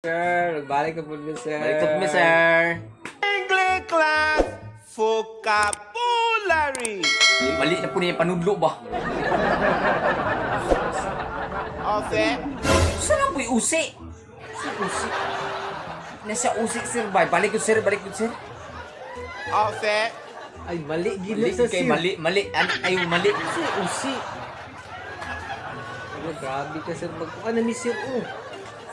Sir, nagbalik na po mi, sir. Balik po mi, sir. English class vocabulary. Mali na po niya panudlo ba? Ọ̀fẹ́. Saan ang po'y usi? Sa usi? Nasa usi, sir ba? Balik ko, sir. Balik ko, sir. Ọ̀fẹ́. Ay, mali gina Mali sa kay sir. mali, mali. Ano, ay, mali. Usi, usi. Ano, grabe ka, sir. Magkuha na ni sir, oh.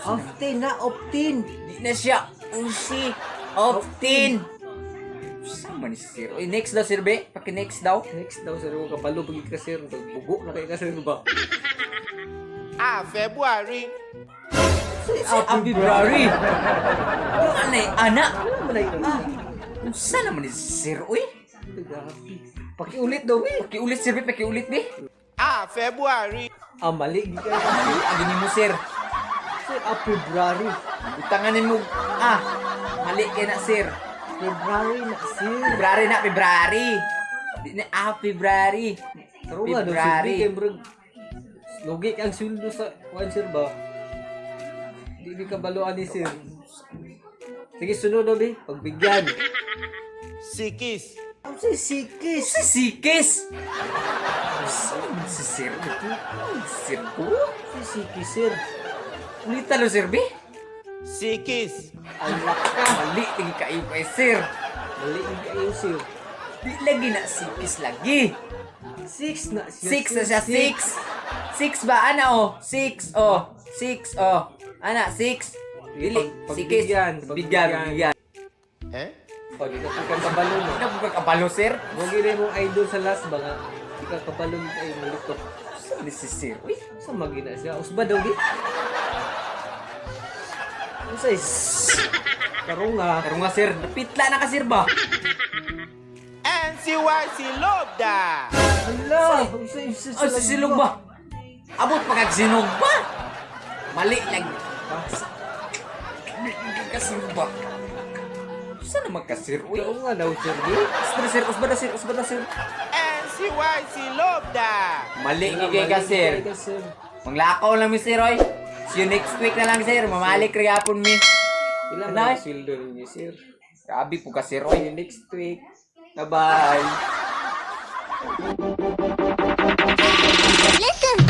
Often na, optin. Di na siya usi. Often. Saan man ni sir? Oy, next daw, sir, be. Paki-next daw. Next daw, sir, ko kabalo pag ka, sir. Bugo na kay ka, sir, ba? A February. Si February. Ano na anak? Ano man ay Ah, saan naman ni sir, uy? Grabe. Pakiulit daw, eh. Pakiulit, sir, be. Pakiulit, be. A February. Ah, mali gid ka. Mali, ang mo, sir. Sir, ah, February. Butanganin mo. Ah, mali kay na, sir. February na, sir. February na, February. Di na, ah, February. Taro nga daw, sir, February. di kay murag lugi ang sweldo sa kuan, sir, ba? Di di kabaloan ni sir. Sige, sunod daw, be. Pagbigyan. Sikis. Ang si sikis. Si Sikis. Saan naman si sir? Sir ko? Si sikis, sir. Ulitan lo, sir, be. Sikis. Ang laka. Mali, tingin kayo kay sir. Mali yung kayo, sir. Di lagi na, sikis lagi. Six na siya, Six sir. na siya, six. Six ba? Ana, oh. Six, oh. Six, oh. Ana, six. Dili, sikis. Pagbigyan, Bigyan, pagbigyan. bigyan. Eh? O, di ka po kabalo, no? Ano po kabalo, sir? Huwag yun mong idol sa last ba nga? Di ka kabalo ay malito. Saan ni si sir? Uy, Sa magina siya? Usba daw, di? Usay. Karunga. Karon nga, sir. Napitla na ka, sir ba? NCYC Lobda. Hala! Usay, usay, Oh, sisilog ba? Abot pa kag sinog ba? Mali lang. Kasinog ba? Saan naman ka, sir? Uy, Karunga daw, sir, di? usba na, sir. Usba na, sir. Usba na, sir. NCYC Lobda. Mali Wala, kay ka, mali sir. kay ka, sir. Manglakaw lang mi, sir, oy. See you next week na lang, sir. Mamalik rin mi. Ilan Anay? ang sweldo ninyo, sir? Grabe po ka, sir, See oy. you next week. Bye-bye. Listen.